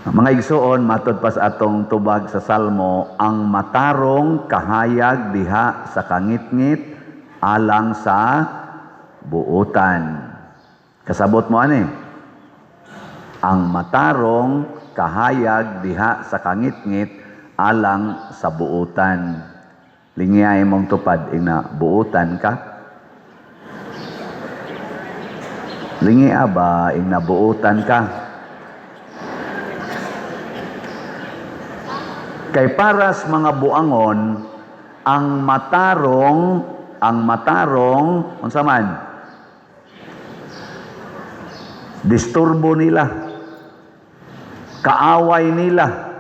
Mga igsuon, matod pa sa atong tubag sa Salmo, ang matarong kahayag diha sa kangitngit alang sa buutan. Kasabot mo ani? Ang matarong kahayag diha sa kangitngit alang sa buutan. Lingiyay mong tupad, ina buutan ka. Lingi ba, ina buutan ka. Kay paras mga buangon, ang matarong, unsa man? Disturbo nila, kaaway nila,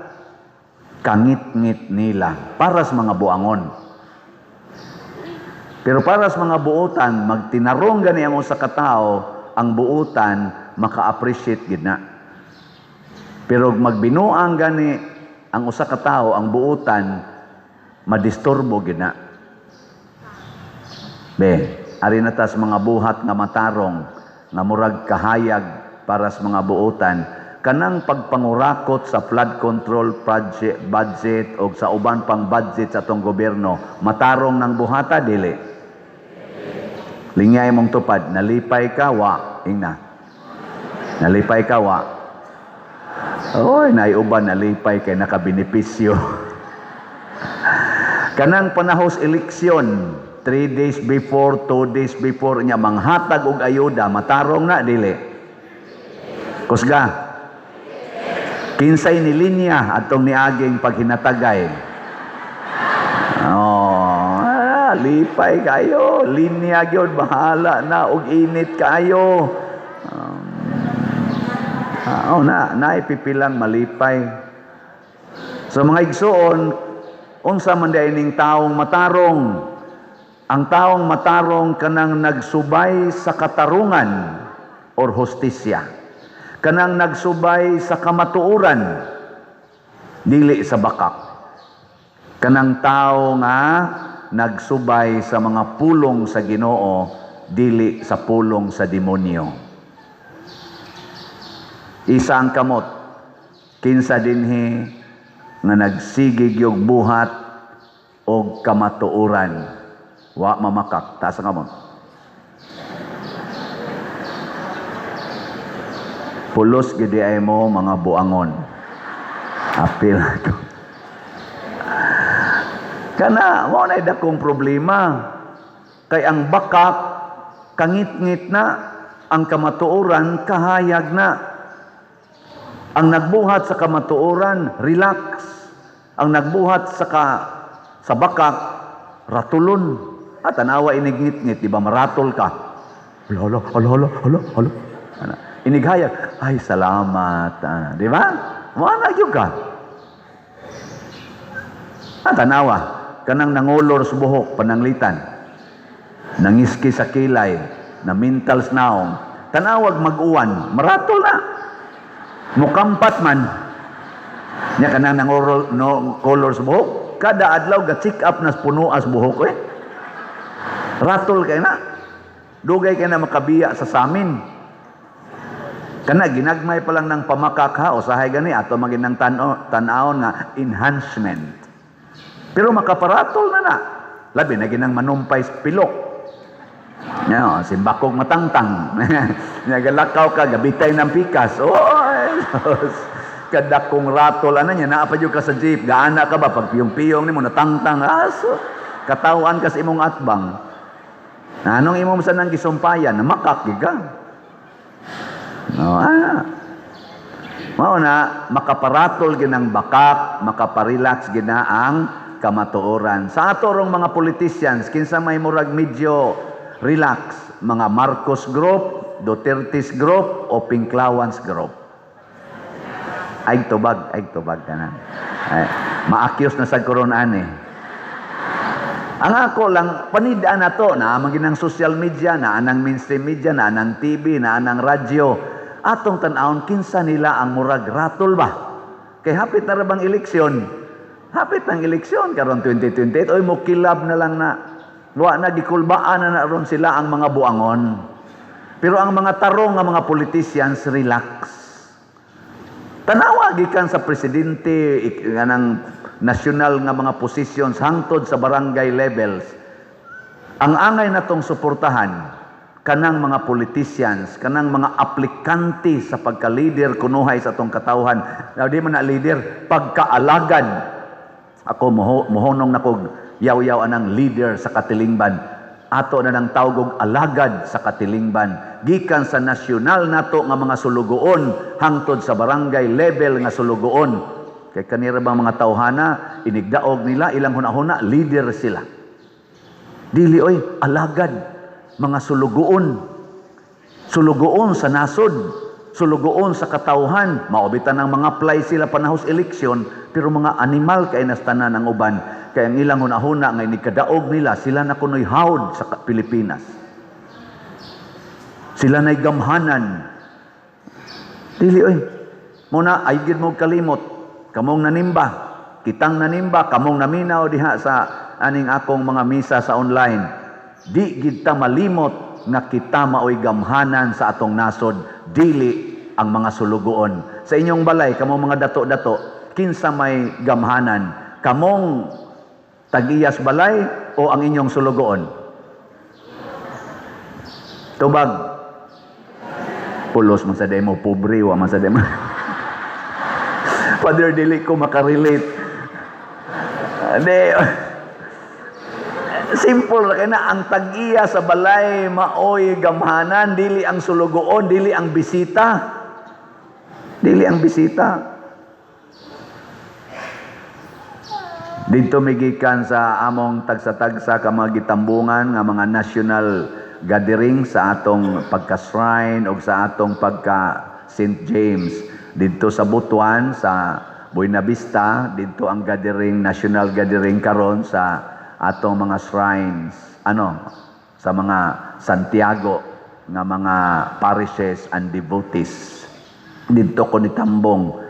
kangitngit nila, para sa mga buangon. Pero para sa mga buutan, magtinarong gani ang usa ka tawo, ang buutan maka-appreciate gid na. Pero magbinuang gani ang usa ka tawo, ang buutan madisturbo gid na. Be, ari na ta sa mga buhat nga matarong, nga murag kahayag para sa mga buutan, kanang pagpangurakot sa flood control project budget o sa uban pang budget sa atong gobyerno, matarong ng buhata dili? Lingyay mong tupad, nalipay ka wa, ingna. Nalipay ka wa. Oy, naiuban nalipay kay nakabenepisyo. Kanang panahos eleksyon, 3 days before, 2 days before niya manghatag og ayuda, matarong na dili? Kusga. Kinsay ni linya atong niaging paghinatagay. Oh, lipay kayo, linya gyud, bahala na og init kayo. Oh, na naipipilang malipay. So mga igsuon, unsa man diay ning taong matarong? Ang taong matarong kanang nagsubay sa katarungan or hustisya. Kanang nagsubay sa kamatuoran, dili sa bakak. Kanang tao nga nagsubay sa mga pulong sa Ginoo, dili sa pulong sa demonyo. Isa ang kamot, kinsa dinhi nga nagsigig yung buhat og kamatuoran, wa mamakak, taas ang kamot. Pulos gidi ay mo mga buangon. Apil ko. Kana mo na dakong problema. Kay ang bakak kangitngit na, ang kamatuoran kahayag na. Ang nagbuhat sa kamatuoran relax. Ang nagbuhat sa bakak ratulon. At tanawa inigngit-ngit, di ba maratol ka? Hala, hala, hala, hala, hala. Ana, inighayag, ay salamat. Ana, di ba? Mo na gyud ka. At tanawa, kanang nangulor sa buhok, pananglitan. Nangiski sa kilay, na mental naong. Tanawag mag-uwan, maratol na. Mukampat man. Nya kanang nangulor no color sa buhok, kada adlaw ga check up nas punuas buhok eh. Ratol kay na. Dugay kay na makabiya sa samin. Kana ginagmay pa lang ng pamakak ha, usahay gani ato magin ng tan-awon nga enhancement. Pero makaparatol na na. Labi na ginang manumpay sa pilok. Nya, simbakog matangtang. Nya galakaw ka gabitay ng pikas. Oh, sus. Kadakong ratol ana niya naa pa jud ka sa jeep, gaana ka ba pag piyong-piyong nimo natangtang aso. Katawan ka sa imong atbang. Na anong imong sa nang gisumpayan, namakak gyud ka. No, ah. Mao na makaparatol ginang bakak, makaparelax gina ang kamatuoran. Sa ato rong mga politicians, kinsa may murag medyo relax, mga Marcos Group, Duterte's Group o Pinklawans Group. Ay tubag tanan. Ay, maakyos na sa koron ani. Ang ako lang, panidaan na to, na ginang social media, na anang mainstream media, na anang TV, na anang radyo. Atong tan-awon, kinsa nila ang murag ratol ba? Kay hapit na ra bang eleksyon? Hapit ng eleksyon, karon 2028, oy mo kilab na lang na. Wa na gikulbaan na na ron sila ang mga buangon. Pero ang mga tarong nga mga politicians, relax. Tanawa gikan sa presidente nganang nasyonal nga mga positions hangtod sa barangay levels. Ang angay natong suportahan kanang mga politicians, kanang mga aplikante sa pagka-leader kunuhay sa atong katawhan. Now, di man na leader, pagkaalagad. Ako mohonong na kog yaw-yaw anang leader sa katilingban. Ato na nang tawgog alagad sa katilingban. Gikan sa nasyonal nato nga mga sulugoon hangtod sa barangay level nga sulugoon. Kay kanira bang mga tawhana, inigdaog nila ilang hunahuna, leader sila. Dili oy, alagad, mga sulugoon. Sulugoon sa nasod, sulugoon sa katawhan. Mao bitan ang mga apply sila panahos eleksyon, pero mga animal kay nastanan ang uban. Kay ang ilang hunahuna nga inikadaog nila, sila na kunoy hawd sa Pilipinas. Sila na'y gamhanan. Dili oy. Muna ay gid mo kalimot kamong nanimba, kitang nanimba, kamong naminaw diha sa aning akong mga misa sa online. Di gid ta malimot nga kita maoy gamhanan sa atong nasod, dili ang mga sulugoon. Sa inyong balay, kamong mga dato-dato, kinsa may gamhanan? Kamong tag-iyas balay o ang inyong sulugoon? Tubag. Pulos man sa demo, pobre wa man sa demo. Father, dili ko makarelate. Di, simple ra kay na ang tag-iya sa balay maoy gamhanan, dili ang sulugoon, dili ang bisita. Dili ang bisita. Didto migikan sa among tagsa-tagsa ka mga gitambungan nga mga national gathering sa atong pagka-shrine o sa atong pagka St. James. Didto sa Butuan, sa Buena Vista, didto ang gathering, national gathering karon sa atong mga shrines, ano, sa mga Santiago nga mga parishes and devotees. Didto ko nitambong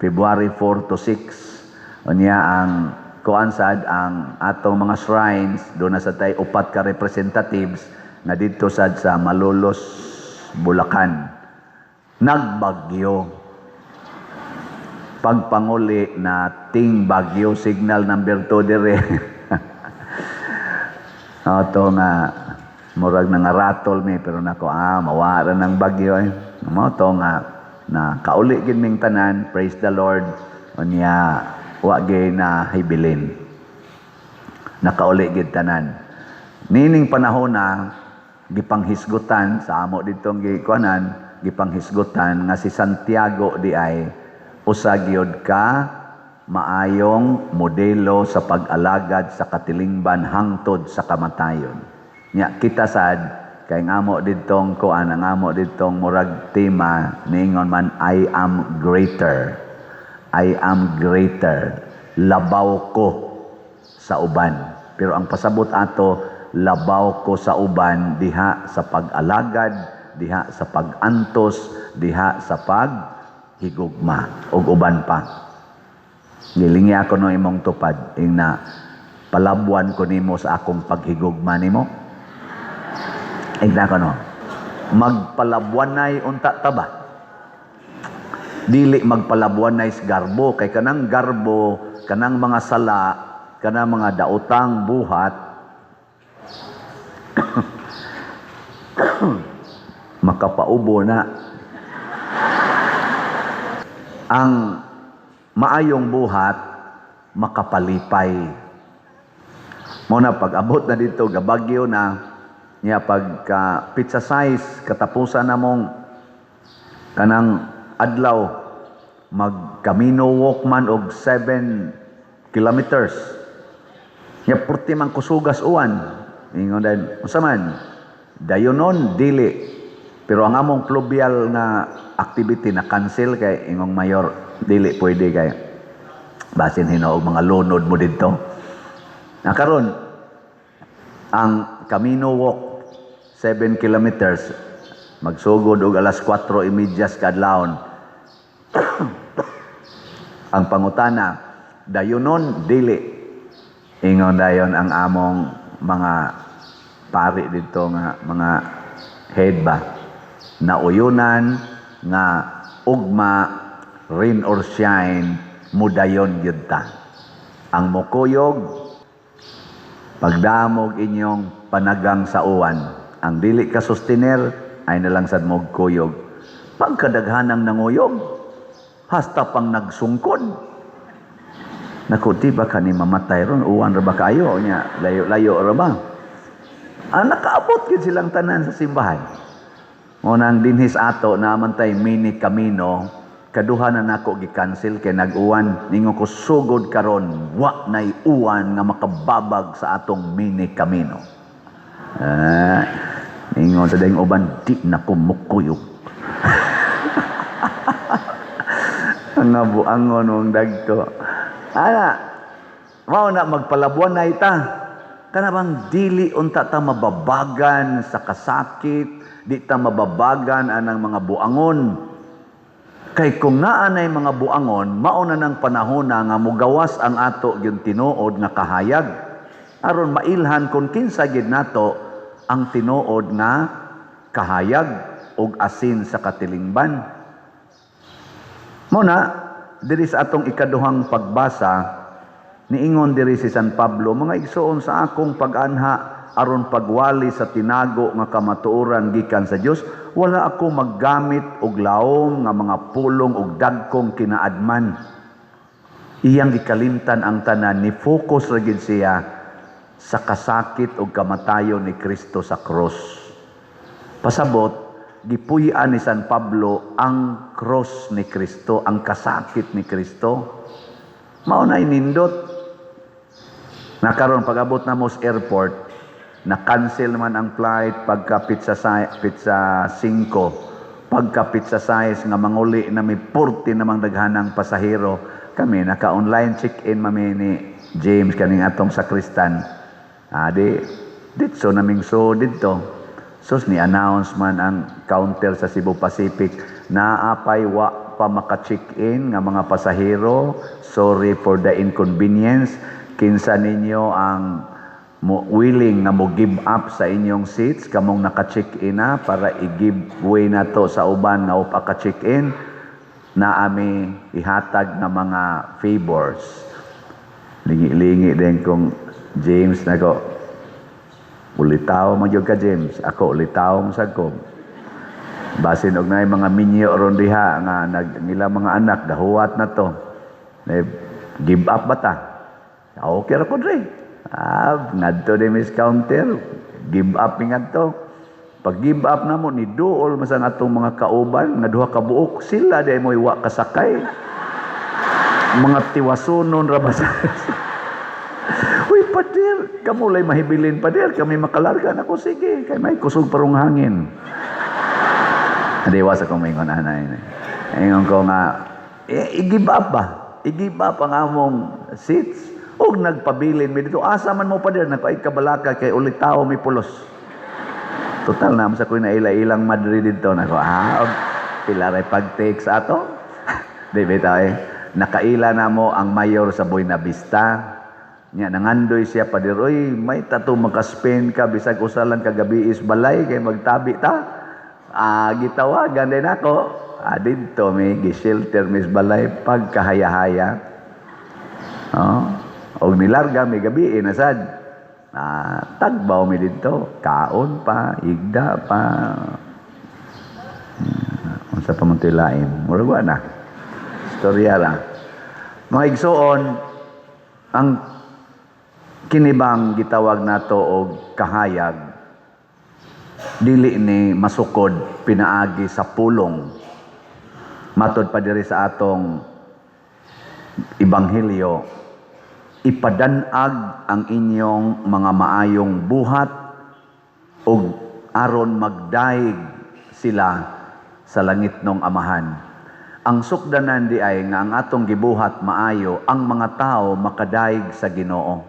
February 4 to 6. Unya ang kuan sad ang atong mga shrines, doon na sa tay upat ka representatives nga didto sad sa Malolos, Bulacan. Nagbagyo. Pagpanguli na ting bagyo signal number 2 dire. Ato nga murag nangaratol mi, pero nako mawa ra ng bagyo eh. Mao to nga na kauli gid ming tanan, praise the Lord. Unya wa gyud na hibilin. Nakauli gid tanan. Nining panahon na gipanghisgutan sa amo ditong gikuanan, gipanghisgutan nga si Santiago di ay usa gyud ka maayong modelo sa pag-alagad sa katilingban hangtod sa kamatayon. Nya kita sad kay ang amo didtong kuan, ang amo didtong murag tema niingon man, "I am greater. I am greater." Labaw ko sa uban. Pero ang pasabot ato, labaw ko sa uban diha sa pag-alagad, diha sa pag-antos, diha sa paghigugma ug uban pa. Gilingi ako no imong tupad ing na palabuan ko nimo sa akong paghigugma nimo. Ingna ko no. Magpalabuanay unta ta ba? Dili magpalabuanay sa garbo kay kanang garbo, kanang mga sala, kanang mga daotang buhat makapaubo na. Ang maayong buhat makapalipay. Mo na pag abot na dito gabagyo na niya pagka pizza size katapusan namong kanang adlaw magkamino walk man og 7 kilometers. Nya purti man kusugas uwan. Ingon din, unsa man? Dayonon dili. Pero ang among pluvial nga activity na cancel kay ingong mayor dili pwede kay basin hinuog mga lunod mo didto. Na karon ang Camino Walk 7 kilometers magsugod og alas 4:30 sa kadlawon. Ang pangutana, dayonon dili. Ingon dayon ang among mga pari dito nga mga head ba, nauyunan nga ugma Rain or shine, mudayon gyud ta. Ang mokuyog, pagdamog inyong panagang sa uwan. Ang dili ka sustenir, ay nalang sad mo kuyog. Pagkadaghanang nanguyog, hasta pang nagsungkod. Naku, di ba ka ni mamatay ron? Uwan ra ba kayo? Nya, layo-layo ra ba? Ah, nakaabot gyud silang tanan sa simbahan. Mo nang dinhis ato na man tay mini kamino, kaduha na nako gi-cancel kay nag-uwan. Ningon ko, sugod karon wa nay uwan nga makababag sa atong mini kamino. Ah, ningon sa dayong uban, di na ko mukuyog. Ang buangon mong dagko. Ana, mao na magpalabuan na ita. Kana bang dili unta ta mababagan sa kasakit, di ta mababagan anang mga buangon. Kay kung naa nay mga buangon, mao na nang panahon na nga mugawas ang ato gyud tinuod nga kahayag. Aron mailhan kung kinsa gyud nato ang tinuod nga kahayag ug asin sa katilingban. Mao na diri sa atong ikaduhang pagbasa, niingon diri si San Pablo, "Mga igsoon, sa akong pag-anha aron pagwali sa tinago nga kamatuoran gikan sa Dios, wala ako maggamit og laom nga mga pulong og dagkong kinaadman." Iyang gikalimtan ang tanan, ni focus ra gid siya sa kasakit og kamatayon ni Kristo sa krus. Pasabot, gipuy-an ni San Pablo ang cross ni Kristo, ang kasakit ni Kristo. Mao na nindot. Nakaron pag-abot na mo sa airport, na-cancel man ang flight pagka pizza pizza 5, pagka pizza size nga manguli na may 40 namang daghanang pasahero. Kami naka-online check-in mami ni James kaning atong sakristan. Ah, di ditso naming so didto. Sus, ni announce man ang counter sa Cebu Pacific, naapay wa pa maka-check-in nga mga pasahero, sorry for the inconvenience, kinsa ninyo ang mo willing nga mo give up sa inyong seats kamong naka-check-in na para i-give way na to sa uban nga wa pa ka-check-in, na ami ihatag nga mga favors. Lingi-lingi din kung James nako, ulitaw man gyud ka, James. Ako ulitaw man sad ko. Basin og naay mga minyo ron diha nga nag nila mga anak gahuwat na to. Eh, give up ba ta? Okay ra ko dre. Ah, ngadto di miss counter, give up mi ngadto. Pag give up na mo ni duol man sa atong mga kauban nga duha ka buok, sila di mo wa kasakay. Mga tiwasunon ra ba sa. Uy, pader, kamo lay mahibilin, pader, kami makalarga na ko, sige, kay may kusog parong hangin. Hindi, wasa kong maingon, anay. Ingon ko nga, i-give up ba? I-give up ang among seats. Og nagpabilin mi dito, asa man mo, pader, nako ay kabalaka kay ulitaw mi pulos. Total na sa ko'y naila-ilang Madrid dito. Nako, ah, og pila ray pag-take sa ato. Di ba eh? Nakaila na mo ang mayor sa Buena Vista. Nya nangandoy siya, pader, oy, may tato maka-spend ka bisag usa lang ka gabi is balay kay magtabi ta. Ah, gitawagan din ako. Ah, didto mi gi-shelter mis balay pagkahaya-haya. Oh, og nilarga mi gabi na sad. Ah, tagbaw mi didto, kaon pa, igda pa. Unsa pa man to'y lain? Murag wa na. Istorya ra. Mga igsoon, ang kinibang gitawag nato og kahayag dili ni masukod pinaagi sa pulong. Matod pa diri sa atong ebanghelyo, ipadanag ang inyong mga maayong buhat ug aron magdaig sila sa langit nong Amahan. Ang sukdanan di ay nga ang atong gibuhat maayo, ang mga tao makadaig sa Ginoo.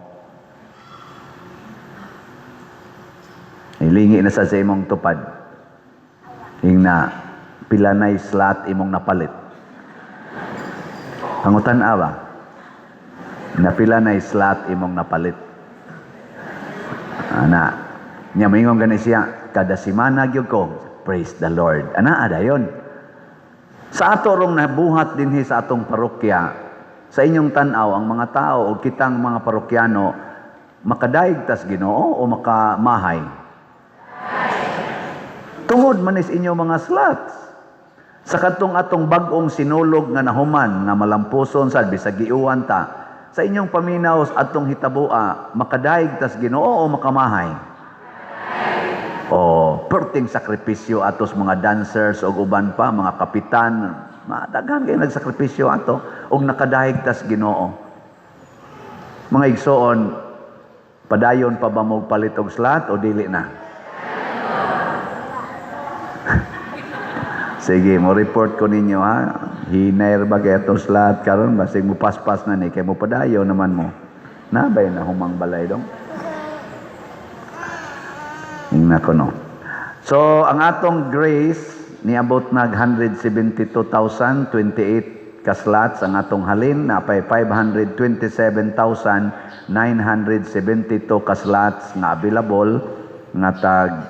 Ilingi na sa imong tupad. Ingna, pila na'y slot imong napalit. Pangutan awa, na pila na'y slot imong napalit. Ana, nya moingon gani siya, kada semana gyud ko, praise the Lord. Ana, adayon. Sa ato rong nabuhat dinhi sa atong parokya, sa inyong tan-aw, ang mga tao o kitang mga parokyano, makadaig tas Ginoo o makamahay? Tungod man is inyong mga slots. Sa kadtong atong bag-ong sinulog nga nahuman nga malampuson sad bisag giuwan ta, sa inyong paminaw atong hitaboa, makadaig tas Ginoo o makamahay? O perting sakripisyo atos mga dancers og uban pa mga kapitan, madaghan kay nagsakripisyo ato og nakadaig tas Ginoo. Mga igsoon, padayon pa ba mo palit og slot o dili na? Sige, mo report ko ninyo, ha. Hinay ba kay atong slot karon, basig mo paspas na ni kay mo padayon naman mo. Na bay na humang balay dong. Ingna ko, no. So, ang atong grace niabot nag 172,028 ka slots ang atong halin, napay 527,972 ka slots nga available nga tag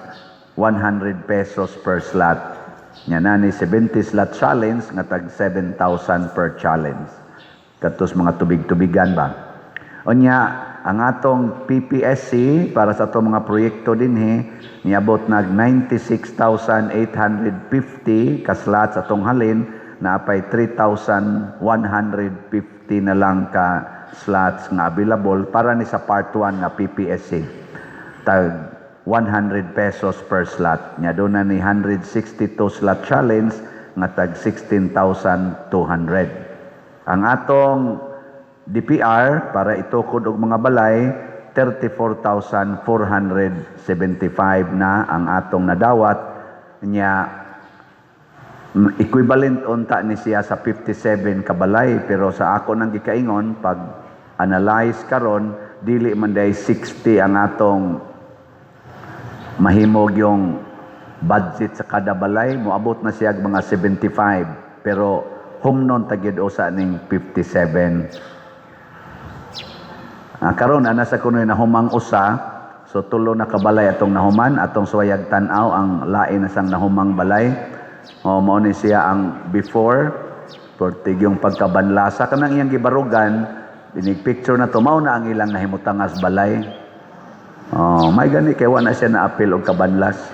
100 pesos per slot. Nya na ni 70 slot challenge nga tag 7,000 per challenge. Katos mga tubig-tubigan ba. Unya, ang atong PPSC para sa atong mga proyekto dinhi niabot nag 96,850 ka slots atong halin, naapay 3,150 na lang ka slots nga available para ni sa part 1 nga PPSC. Tag 100 pesos per slot. Nya doon na ni 162 slot challenge nga tag 16,200. Ang atong DPR para itukod og mga balay, 34,475 na ang atong nadawat. Nya equivalent unta ni siya sa 57 ka balay, pero sa ako nang gikaingon pag analyze karon, dili man day 60 ang atong mahimog yung budget sa kada balay, moabot na siya og mga 75, pero humnon ta gyud usa ning 57. Karon ana sa kunoy nahumang usa, so tulo na kabalay atong nahuman. Atong suwayag tan-aw ang lain na sang nahumang balay. O mao ni siya ang before, pertig yung pagkabanlasa kanang iyang gibarugan, binig picture na to, mao na ang ilang nahimutangas balay. Oh, may gani kay wa na siya na-apil og kabanlas.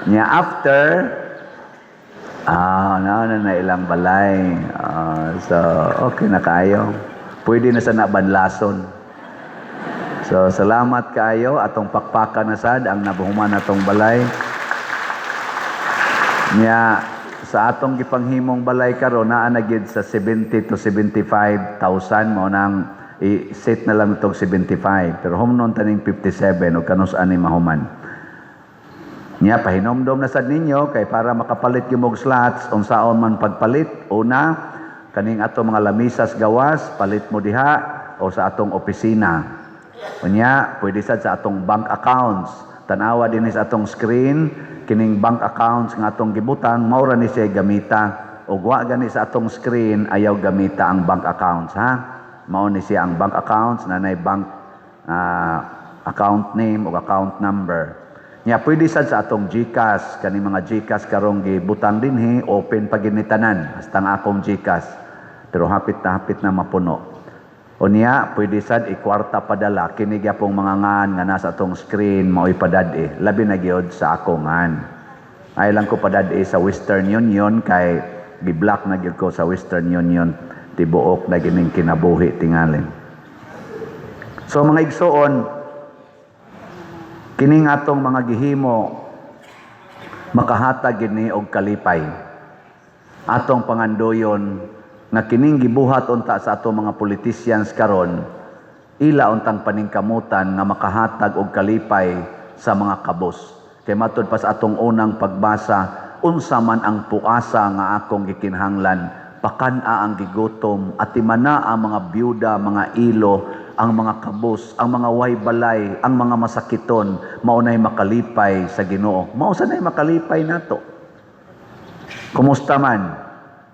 Nya after, na na na ilang balay. So okay na kayo. Pwede na sa nabanlason. So salamat kaayo, atong pakpakan na sad ang nabuhuman atong balay. Nya sa atong gipanghimong balay karon, naa na gyud sa 70 to 75,000, mao nang i-set na lang itong 75, pero humnon taning 57 o kanus ani mahuman. Nya pahinomdom na sad ninyo kay para makapalit gyud og slots, unsaon man pagpalit. Una, kaning ato mga lamisas gawas, palit mo diha o sa atong opisina. Unya, pwede sad sa atong bank accounts. Tanawa din sa atong screen, kining bank accounts nga atong gibutang, mao ra ni siya gamita. Ug wa gani sa atong screen, ayaw gamita ang bank accounts, ha. Mao ni siya ang bank accounts, nanay bank account name o account number. Nya pwede sad sa atong GCash, kani mga GCash karong gibutang dinhi, open pa gid ni tanan, hasta ang akong GCash. Pero hapit na mapuno. Unya, pwede sad ikwarta padala, kini gyapong mga ngan nga nasa atong screen mao'y padad-e. Labi na gyud sa akong ngan. Ay lang ko padad-e sa Western Union kay gi-block na gyud ko sa Western Union, tibuok na gining kinabuhi tingali. So mga igsoon, kining atong mga gihimo makahatag gid ni og kalipay. Atong pangandoyon nga kining gibuhat unta sa atong mga politicians karon, ila untang paningkamutan nga makahatag og kalipay sa mga kabos. Kay matud pa sa atong unang pagbasa, unsa man ang puasa nga akong gikinahanglan, pakan-a ang gigutom, atimana ang mga byuda, mga ilo, ang mga kabos, ang mga way balay, ang mga masakiton, mao nay makalipay sa Ginoo. Mao sa nay makalipay nato. Kumusta man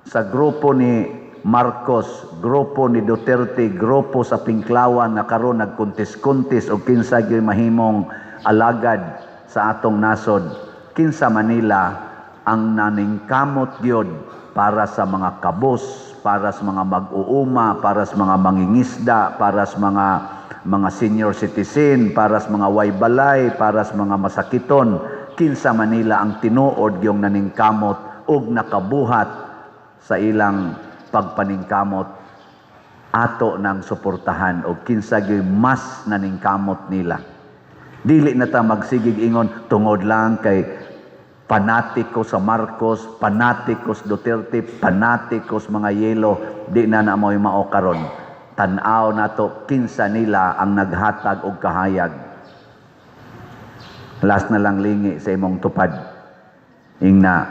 sa grupo ni Marcos, grupo ni Duterte, grupo sa Pinklawan nga karon nagkuntis-kuntis og kinsa gyud mahimong alagad sa atong nasod, kinsa Manila Ang naningkamot gyud para sa mga kabos, para sa mga mag-uuma, para sa mga mangingisda, para sa mga senior citizen, para sa mga waybalay, para sa mga masakiton, kinsa man nila ang tinuod yung naningkamot ug nakabuhat sa ilang pagpaningkamot, ato nang suportahan og kinsa gyud mas naningkamot nila. Dili na ta magsigig ingon tungod lang kay panatiko sa Marcos, panatiko sa Duterte, panatiko sa mga yelo, di na na mo'y mao karon. Tan-aw nato kinsa nila ang naghatag og kahayag. Last na lang, lingi sa imong tupad. Ingna,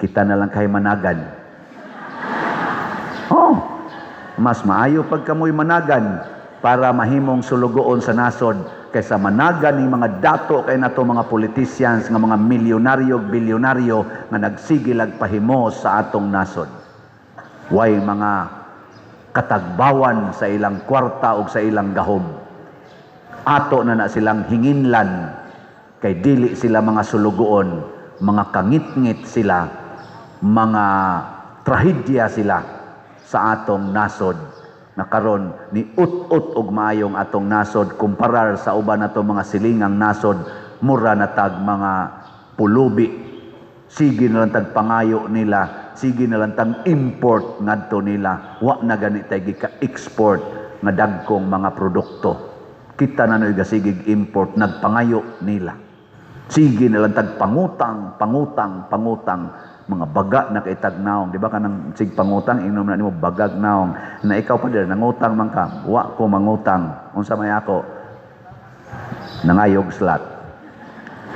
kita na lang kay managan. Oh, mas maayo pag kamoy managan para mahimong sulugoon sa nasod kaysa managan ni mga dato kay nato mga politicians nga mga milyonaryo, bilyonaryo nga nagsigilag pahimo sa atong nasod. Way mga katagbawan sa ilang kwarta o sa ilang gahom. Ato na na silang hinginlan kay dili sila mga sulugoon, mga kangitngit sila, mga trahedya sila sa atong nasod na karon ni ut-ut og maayong atong nasod kumparar sa uban nato mga silingang nasod, mura na tag mga pulubi. Sige na lang tag pangayo nila, sige na lang tag import ngadto nila. Wa na gani tay gika-export nga dagkong mga produkto. Kita na no'y gasigig import, nagpangayo nila. Sige na lang tag pangutang, pangutang, pangutang, mga baga na kay tag naong, di ba? Kanang sig pangutang, inom na nimo bagag naong na. Ikaw pa dir, nangutang man ka? Wa ko mangutang. Unsa may ako? Nangayog slot.